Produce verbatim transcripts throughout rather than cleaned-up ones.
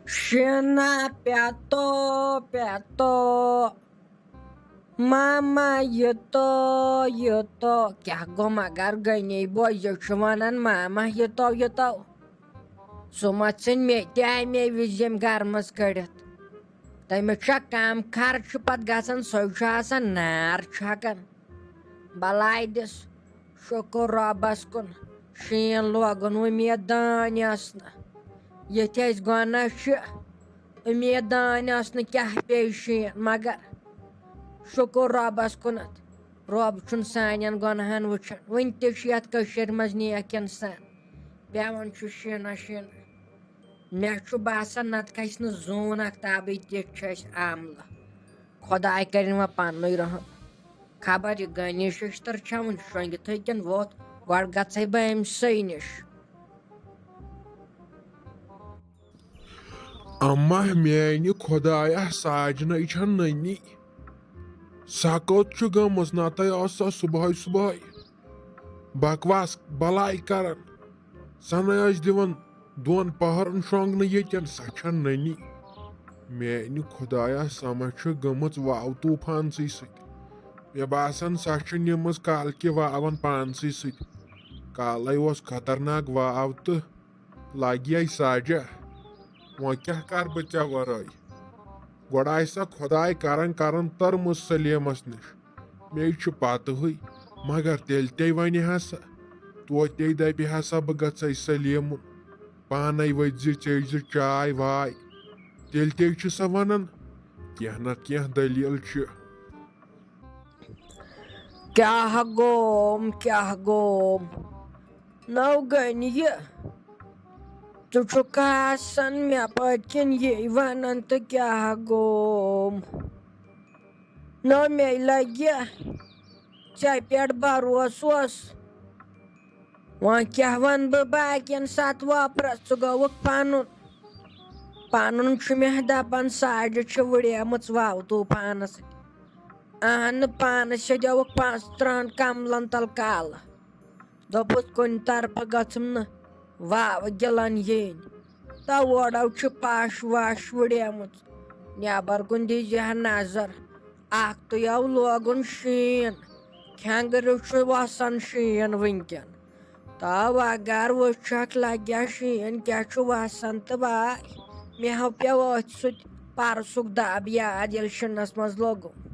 شینا پیتو پیتو، ماما یوتو یوتو۔ کیٛاہ گوٚو مگر غنی بوے، یہِ چھُ وَنان ماما یوتو یوتو۔ سُہ ما ژھٕنہِ مےٚ تہِ اَمے وِزِ ییٚمہِ گرٕ منٛز کٔڑِتھ؟ تٔمِس چھا کم خرچہٕ پتہٕ گژھان، سُے چھُ آسان نار چھکان۔ بلاے دِس، شُکُر رۄبس کُن، شیٖن لوگُن، اُمید دٲنۍ ٲس نہٕ۔ ییٚتہِ أسۍ گۄناہ چھِ، اُمید دٲنۍ ٲس نہٕ کیٛاہ پیٚیہِ شیٖن، مگر شُکُر رۄبس کُنتھ، رۄب چھُنہٕ سانٮ۪ن گۄناہن وٕچھان۔ وٕنہِ تہِ چھِ یتھ کٔشیٖرِ منٛز نیک انسان، پٮ۪وان چھُ شیٖنہ شیٖنہ۔ مےٚ چھُ باسان، نتہٕ کھسہِ نہٕ زوٗن اختابٕے، تیُتھ چھُ اَسہِ عاملہٕ۔ خۄداے کٔرِن وۄنۍ پننُے رحم۔ خبر یہِ غنی ششتر چھا وُنہِ شۄنٛگِتھٕے کِنہٕ ووٚتھ، گۄڈٕ گژھے بہٕ أمۍ سٕے نِش۔ اما میانہِ خۄدایا، ساجنَے چھےٚ نٔنی۔ سۄ کوٚت چھُ گٔمٕژ؟ نتہٕ ٲس سۄ صبحٲے صبحٲے بکواس بلاے کران۔ سۄ نَے ٲس دِوان دۄن پہرن شۄنٛگنہٕ ییٚتٮ۪ن، سۄ چھےٚ نٔنی۔ میانہِ خۄدایا، سۄ ما چھےٚ گٔمٕژ واو طوٗفانسٕے سۭتۍ؟ مےٚ باسان، سۄ چھےٚ نِمٕژ کالکہِ واون پانسٕے سۭتۍ۔ کالے اوس خطرناک واو تہٕ لگہِ یے سجہ۔ وۄنۍ کیٛاہ کرٕ بہٕ ژےٚ ورٲے؟ گۄڈٕ آسہِ سۄ خۄداے کران کران تٔرمٕژ سلیمس نِش۔ مے چھُ پتہٕے، مگر تیٚلہِ تے ونہِ ہا سۄ۔ توتے دپہِ ہا سۄ، بہٕ گژھے سلیمُن۔ پانے ؤتھۍ زِ، چیٚیہِ زِ چاے واے۔ تیٚلہِ تے چھِ سۄ ونان، کینٛہہ نتہٕ کینٛہہ دٔلیٖل چھِ۔ کیٛاہ گوم، کیٛاہ گوم؟ نو غنی، ژٕ چھُکھ آسان مےٚ پٔتۍ کِنۍ یی ونان تہٕ کیٛاہ گوم؟ نو مےٚ لگہِ ژےٚ پٮ۪ٹھ بھروسہٕ اوس۔ وۄنۍ کیٛاہ وَنہٕ بہٕ باقین ستھ وۄپرس، ژٕ گوٚوُکھ پنُن۔ پنُن چھُ مےٚ دپان ساجہِ چھِ وٕڑیمٕژ واو طوٗفانس سۭتۍ۔ اہن پانس سیٚدیوُکھ پانٛژھ ترٕٛہن کملن تل کالہٕ۔ دوٚپُس، کُنہِ طرفہٕ گٔژھٕم نہٕ واوٕ گِلن یِنۍ۔ تہٕ اورو چھُ پش وش وُڑیمٕژ۔ نٮ۪بر کُن دیٖزِ ہا نظر۔ اکھ تُیو لوگُن شیٖن۔ کھٮ۪نٛگریُو چھُ وسان شیٖن وٕنکٮ۪ن۔ تہٕ اگر وٕچھکھ لگیا شیٖن کیٛاہ چھُ وسان تہٕ واے، مےٚ ہا پیوٚو أتھۍ سۭتۍ پرسُک دب یاد ییٚلہِ شِنس منٛز لوٚگُم۔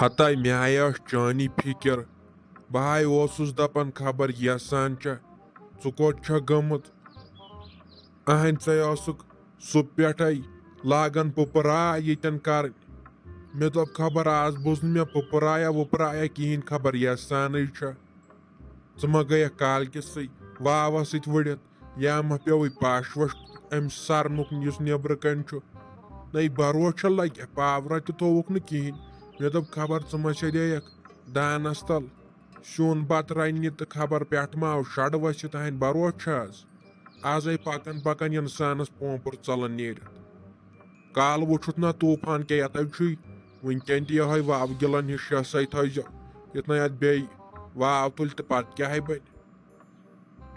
ہتاے مےٚ ہاے ٲس چٲنی فکر۔ بہٕ ہاے اوسُس دپان خبر یژھان چھےٚ، ژٕ کوٚت چھکھ گٔمٕژ؟ اہنۍ ژے ٲسٕکھ صُبح پٮ۪ٹھے لاگان پُپراے ییٚتٮ۪ن کرٕنۍ۔ مےٚ دوٚپ خبر آز بوٗز نہٕ مےٚ پُپرایا وُپرایا کِہیٖنۍ، خبر یژھانٕے چھےٚ۔ ژٕ ما گٔیکھ کالکہِ سٕے واوس سۭتۍ ؤڑِتھ؟ یا ما پیوٚوُے پش وش امہِ سرنُک یُس نیبرٕ کنۍ چھُ؟ نَے بروسہٕ چھا لگہِ، پاورا تہِ تھووُکھ نہٕ کِہیٖنۍ۔ مےٚ دوٚپ خبر ژٕ ما سیٚدییکھ دانس تل سیُن بتہٕ رننہِ تہٕ خبر پٮ۪ٹھٕ ما آو شڈٕ ؤسِتھ، تہنٛدِ بروسہٕ چھا آز؟ آزے پکان پکان انسانس پونپُر ژلان نیٖرِتھ۔ کالہٕ وُچھُتھ نا طوفان کیٛاہ یتھے چھُے، وُنکٮ۪ن تہِ یہے واوٕ گِلن ہِش شاہ سَے تھٲیزیو، یُتھ نَے اتھ بیٚیہِ واو تُلہِ تہٕ پتہٕ کیٛاہ ہے بنہِ۔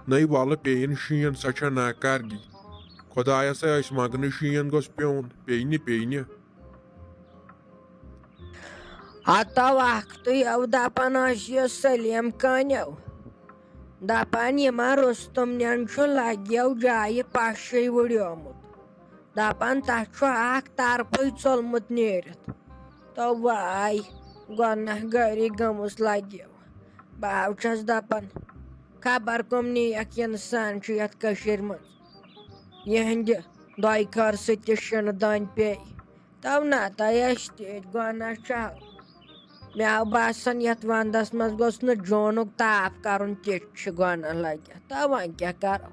نَے ولہٕ پیٚیِن شیٖن، سۄ چھےٚ ناکارگی۔ خۄدایس ہے ٲسۍ منٛگنٕے شیٖن گوٚژھ پیوٚن، پیٚیہِ نہٕ، پیٚیہِ نہٕ۔ ہتو اکھ تُے او دپان ٲسۍ یہِ سلیٖم کٲنیو۔ دپان یِمن رُستُم نٮ۪ن چھُ لگیو جایہِ پشے وُڑیومُت۔ دپان تتھ چھُ اکھ طرفٕے ژوٚلمُت نیٖرِتھ۔ تو واے، گۄناہ گٲری گٔمٕژ لگیو۔ بہٕ ہو چھَس دپان، خبر کٕم نیک انسان چھِ یتھ کٔشیٖرِ منٛز، یِہنٛدِ دۄیہِ خٲر سۭتۍ تہِ شِنہٕ دٲنۍ پیٚیہِ۔ تو نتہٕ ٲسۍ تہِ گۄناہ چھا؟ مےٚ آو باسان، یتھ ونٛدس منٛز گوٚژھ نہٕ جوٗنُک تاپھ کرُن، تِتھۍ چھِ گۄناہ لگِتھ۔ تو وۄنۍ کیٛاہ کرو؟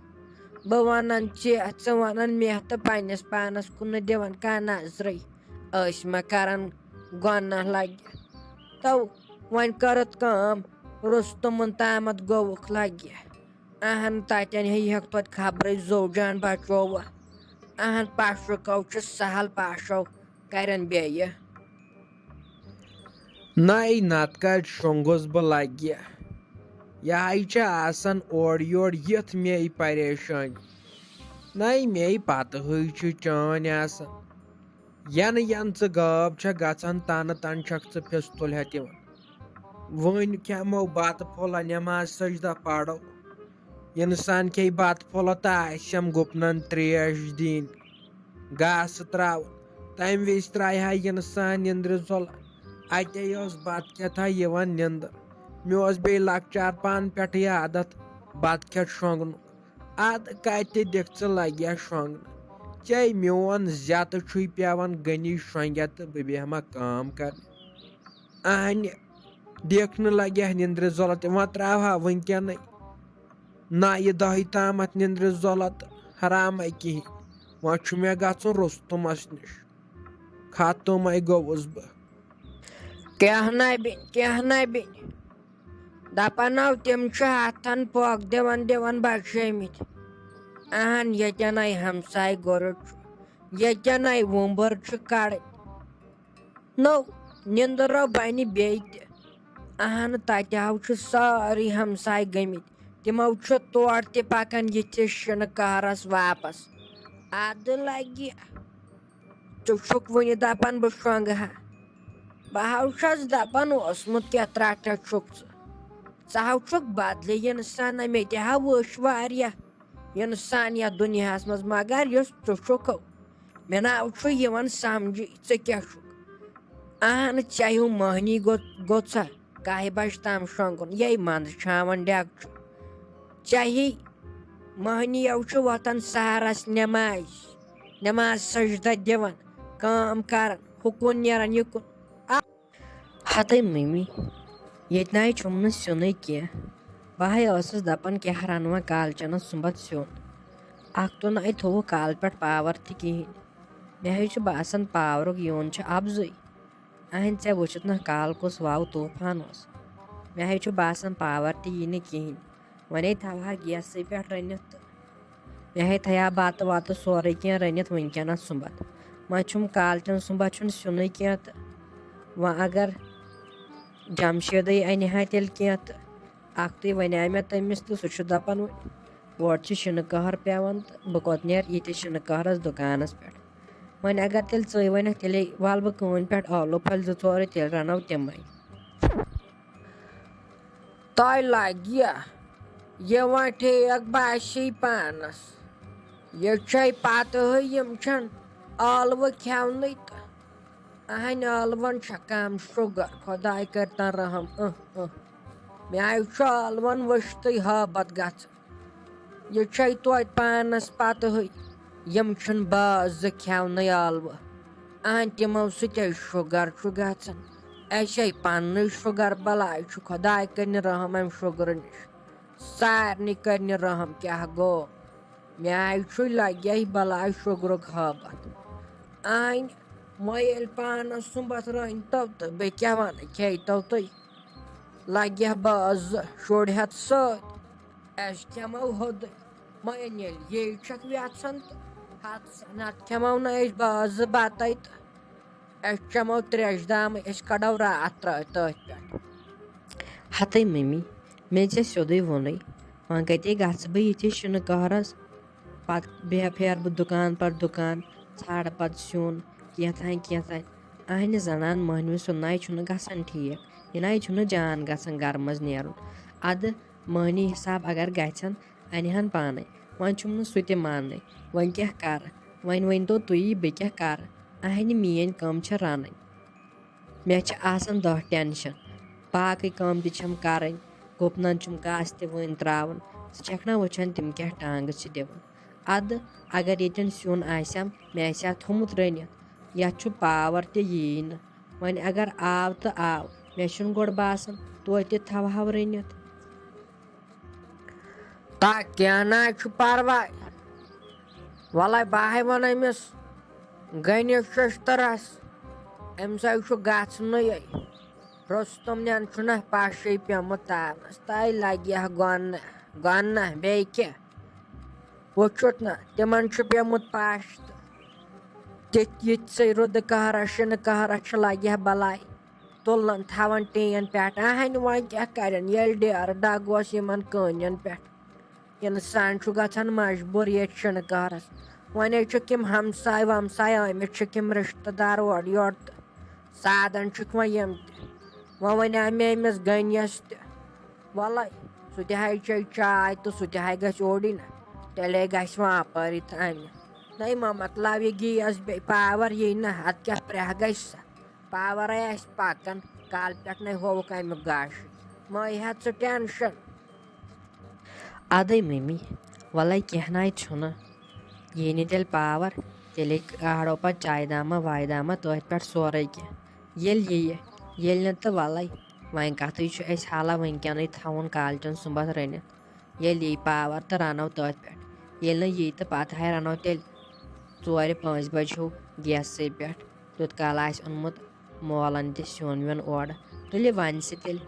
بہٕ ونان ژےٚ، ژٕ ونان مےٚ، تہٕ پننِس پانس کُن نہٕ دِوان کانٛہہ نظرٕے۔ أسۍ ما کران گۄناہ لگِتھ؟ تو وۄنۍ کٔرٕتھ کٲم، رُستُمن تامتھ گوٚوُکھ لگہِ۔ اہن، تتٮ۪ن ہے یِہکھ توتہِ خبرٕے زو جان بچووُ۔ اہن، پاشُکو چھُ سہل، پاشو کرن بیٚیہِ۔ نَے نتہٕ کتہِ شۄنٛگُس بہٕ لگہِ۔ یہِ ہاے چھِ آسان اورٕ یورٕ یِتھ مے پریشٲنی۔ نَے مے پَتہٕ ہٕے چھِ چٲنۍ آسان۔ یَنہٕ یَنہٕ ژٕ غٲب چھَکھ گژھان، تَنہٕ تَنہٕ چھَکھ ژٕ پھِستُل ہٮ۪تھ یِوان۔ وۄنۍ کھٮ۪مو بَتہٕ پھوٚلہ، نٮ۪ماز سجدہ پَرو۔ اِنسان کھیٚیہِ بَتہٕ پھوٚلہ تہٕ آسٮ۪م گُپنَن ترٛیش دِنۍ، گاسہٕ ترٛاوُن۔ تَمہِ وِزِ ترٛایہِ ہا اِنسان نِندرِ زۄلہٕ۔ اَتے ٲس بَتہٕ کھٮ۪تھ ہا یِوان نِندٕر۔ مےٚ اوس بیٚیہِ لۄکچار پانہٕ پٮ۪ٹھٕے عادت بَتہٕ کھٮ۪تھ شۄنٛگنُک۔ اَدٕ کَتہِ دِکھ ژٕ لَگہِ ہا شۄنٛگنہٕ؟ ژےٚ میون زیٚتہٕ چھُے پٮ۪وان، غنی شۄنٛگہِ تہٕ بہٕ بیٚہمہ کٲم کَرنہِ۔ اَہنہِ، دِکھ نہٕ لَگہِ ہا نِندرِ زۄلہٕ تہِ، وۄنۍ ترٛاوہا وٕنکٮ۪نٕے نَیہِ دۄہہِ تامَتھ نِندرِ زۄلہٕ تہٕ حرامَے کِہیٖنۍ۔ وۄنۍ چھُ مےٚ گژھُن رُستُمَس نِش، ختمَے گوٚوُس بہٕ۔ کیٛاہ نَبِنۍ، کیٛاہ نَبِنۍ؟ دَپان ٲو تِم چھِ ہَتھَن پھۄکھ دِوان دِوان بَچھٲمٕتۍ۔ اَہَن، ییٚتٮ۪نَے ہمساے گُرُٹ چھُ، ییٚتٮ۪نَے وُمبٕر چھُ کَڑٕنۍ۔ نو، نِندٕرو بَنہِ بیٚیہِ تہِ۔ اَہَن، تَتہِ ہاو چھِ سٲری ہمساے گٔمٕتۍ۔ تِمو چھُ تورٕ تہِ پَکان یِتھِس شِنہٕ قہرَس واپَس۔ اَدٕ لَگہِ۔ ژٕ چھُکھ وُنہِ دَپان بہٕ شۄنٛگہٕ ہا؟ بہٕ ہاو چھَس دَپان اوسمُت کیٛاہ ترٛٹھ چھُکھ ژٕ۔ ژٕ ہاو چھُکھ بدلٕے اِنسان، مےٚ تہِ ہا وٕچھ واریاہ اِنسان یَتھ دُنیاہَس منٛز، مگر یُس ژٕ چھُکھ، مےٚ نہ چھُ یِوان سَمجھٕے ژٕ کیٛاہ چھُکھ۔ اَہَن، ژےٚ ہیوٗ مٔہنی گوٚو، گوٚژھا کاہہِ بجہِ تام شۄنٛگُن؟ یے منٛدٕ چھاوَن ڈٮ۪کہٕ چھُ۔ ژےٚ ہی مٔہنِیو چھُ وۄتھان سحرَس نٮ۪مازِ، نٮ۪ماز سجدہ دِوان، کٲم کَران، ہُکُن نیران، یِکُن۔ ہتٕے مٔمی، ییٚتہِ نَے چھُم نہٕ سیُنٕے کینٛہہ۔ بہٕ ہَے ٲسٕس دَپان کیٛاہ رَنہٕ وۄنۍ کالچَنَس سُمبَتھ سیُن۔ اَکھ تہٕ نَے تھوٚوُکھ کالہٕ پٮ۪ٹھ پاوَر تہِ کِہیٖنۍ۔ مےٚ ہَے چھُ باسان پاورُک یُن چھُ اَپزُے۔ اہن، ژےٚ وٕچھُتھ نہ کالہٕ کُس واو طوٗفان اوس؟ مےٚ ہے چھُ باسان پاور تہِ یی نہٕ کِہیٖنۍ۔ وۄنۍ ہے تھاوہا گیسٕے پٮ۪ٹھ رٔنِتھ تہٕ مےٚ ہے تھایہِ ہا بَتہٕ وَتہٕ سورُے کینٛہہ رٔنِتھ وٕنکٮ۪نَس سُمبَتھ۔ وۄنۍ چھُم کالچَن سُمبَتھ چھُنہٕ سیُنٕے کینٛہہ تہٕ وۄنۍ اگر جَمشیٖدٕے اَنہِ ہا تیٚلہِ کینٛہہ تہٕ اَکھتُے وَنیٛاے مےٚ تٔمِس تہٕ سُہ چھُ دَپان وۄنۍ اورٕ چھِ شِنہٕ قہر پٮ۪وان تہٕ بہٕ کوٚت نیرٕ ییٖتِس شِنہٕ قہرَس دُکانَس پٮ۪ٹھ۔ وۄنۍ اگر تیٚلہِ ژٕے ؤنِکھ، تیٚلے وَلہٕ بہٕ کٲنۍ پٮ۪ٹھ ٲلوٕ پھٔلۍ زٕ ژورٕ، تیٚلہِ رَنو تِمَے۔ تۄہہِ لَگہِ یہِ وۄنۍ ٹھیٖک باسی پانَس۔ یہِ چھے پَتہٕ ہٕے یِم چھَن ٲلوٕ کھٮ۪ونٕے تہٕ اَہَنۍ ٲلوَن چھےٚ کَم شُگر، خۄداے کٔرۍتَن رحم۔ اۭں، اۭں۔ مےٚ چھُ ٲلوَن وٕچھتٕے ہٲبَتھ گژھان۔ یہِ چھے توتہِ پانَس پَتہٕ ہٕے، یِم چھِنہٕ باز زٕ کھٮ۪ونٕے ٲلوٕ۔ اَہَن تِمو سۭتۍ ہے شُگر چھُ گژھان۔ اَسہِ ہے پَننُے شُگر، بَلاے چھُ، خۄداے کٔرِنۍ رحم اَمہِ شُگرٕ نِش۔ سارنٕے کٔرِنۍ رحم، کیٛاہ گوٚو؟ مےٚ آے چھُے لَگہِ ہے بَلاے شُگرُک ہٲبَتھ۔ اَہَنۍ وۄنۍ ییٚلہِ پانَس سُمبَتھ رٔنۍ تو تہٕ بیٚیہِ کیٛاہ وَنہٕ، کھیٚیہِ تو تُہۍ۔ لَگہِ ہا باز زٕ شُرۍ ہٮ۪تھ سۭتۍ۔ اَسہِ کھٮ۪مو ہوٚدُے۔ وۄنۍ ییٚلہِ یے چھَکھ وٮ۪ژھان تہٕ ہَتہٕ سا نَتہٕ کھٮ۪مو نہٕ أسۍ بازٕ بَتَے تہٕ أسۍ چٮ۪مو ترٛیشہِ دامٕے، أسۍ کَڑو راتھ ترٛٲوِتھ تٔتھۍ پٮ۪ٹھ۔ ہَتَے مٔمی، مےٚ ژےٚ سیوٚدُے ووٚنُے، وۄنۍ کَتے گژھٕ بہٕ یِتھِس شِنہٕ قہرَس؟ پَتہٕ بیٚہہ پھیرٕ بہٕ دُکان پَتہٕ دُکان، ژھانٛڈٕ پَتہٕ سیُن، کینٛہہ تام کینٛہہ تام۔ اَہنہِ زَنان مٔہنِوِ سُنٛد نَے چھُنہٕ گژھان ٹھیٖک، یہِ نَے چھُنہٕ جان گژھان گَرٕ منٛز نیرُن۔ اَدٕ مٔہنی حساب اگر گژھن، انہِ ہن پانے۔ وۄنۍ چھُم نہٕ سُہ تہِ ماننٕے۔ وۄنۍ کیٛاہ کرٕ؟ وۄنۍ ؤنۍ تو تُہی، بہٕ کیٛاہ کرٕ؟ اہنہِ، میٲنۍ کٲم چھےٚ رنٕنۍ۔ مےٚ چھِ آسان دہ ٹینشن۔ باقٕے کٲم تہِ چھم کرٕنۍ۔ گُپنن چھُم گاسہٕ تہِ وٲنۍ تراوُن۔ ژٕ چھکھ نہ وٕچھان تِم کیٛاہ ٹانگہٕ چھِ دِوان؟ ادٕ اگر ییٚتٮ۪ن سیُن آسٮ۪م، مےٚ آسہِ ہا تھوٚمُت رٔنِتھ۔ یتھ چھُ پاور تہِ یی نہٕ۔ وۄنۍ اگر آو تہٕ آو، مےٚ چھُنہٕ گۄڈٕ باسان توتہِ تھاوہو رٔنِتھ۔ تا کینٛہہ نہ چھُ پرواے۔ وَلَے بہٕ ہَے وَنہٕ أمِس غنی ششترس، أمِس ہَے چھُ گژھنُے۔ رُستُم نٮ۪ن چھُنہ پَشے پیوٚمُت تارنَس، تَے لَگہِ ہا گۄنہ، گۄنہ بیٚیہِ کیٛاہ؟ وٕچھُتھ نہ، تِمن چھُ پیوٚمُت پَش تہٕ تِتھ یِتھ سٕے رُدٕ قہرہ، شِنہٕ قہرہ چھُ لَگہِ ہا بَلاے۔ تُلان تھاوان ٹیٖن پٮ۪ٹھ۔ اہنہِ وۄنۍ کیٛاہ کَرن، ییٚلہِ ڈیرٕ ڈگ اوس یِمن کٲنٮ۪ن پٮ۪ٹھ۔ اِنسان چھُ گژھان مجبوٗر ییٚتہِ چھِنہٕ کارَس۔ وۄنۍ حظ چھِکھ یِم ہمساے ومساے آمٕتۍ، چھِکھ یِم رِشتہٕ دار اورٕ یورٕ تہٕ سادَن چھِکھ وۄنۍ یِم تہِ۔ وۄنۍ وَنیٛاو مےٚ أمِس غنیَس تہِ، وَلَے، سُہ تہِ ہاے چیٚیہِ چاے تہٕ سُہ تہِ ہاے گژھِ اوٗرۍ نہ، تیٚلے گژھِ وۄنۍ اَپٲری تہٕ اَنہِ۔ نَے مہ مۄکلاو یہِ گیس بیٚیہِ، پاوَر یی نہ، اَدٕ کیٛاہ پرٛاہ گژھِ سا؟ پاوَرَے آسہِ پَکان، کالہٕ پٮ۪ٹھ نَے ہووُکھ اَمیُک گاشٕے۔ مہ ہےٚ ژٕ ٹٮ۪نشَن۔ اَدَے مٔمی، وَلَے کینٛہہ نَے چھُنہٕ۔ یی نہٕ تیٚلہِ پاوَر، تیٚلے کارو پَتہٕ چایہِ دامہ وایہِ دامہ تٔتھۍ پٮ۪ٹھ سورُے کینٛہہ۔ ییٚلہِ یِیہِ، ییٚلہِ نہٕ تہٕ وَلَے، وۄنۍ کَتھٕے چھُ اَسہِ حالہ وٕنکٮ۪نٕے تھاوُن کالچَن صُبحَس رٔنِتھ۔ ییٚلہِ یی پاوَر تہٕ رَنو تٔتھۍ پٮ۪ٹھ، ییٚلہِ نہٕ یی تہٕ پَتہٕ ہاے رَنو تیٚلہِ ژورِ پانٛژِ بَجہِ ہیوٗ گیسَسٕے پٮ۪ٹھ، تیُت کال آسہِ اوٚنمُت مولَن تہِ سیُن ویُن اورٕ۔ تُلہِ وَنہِ سُہ تیٚلہِ۔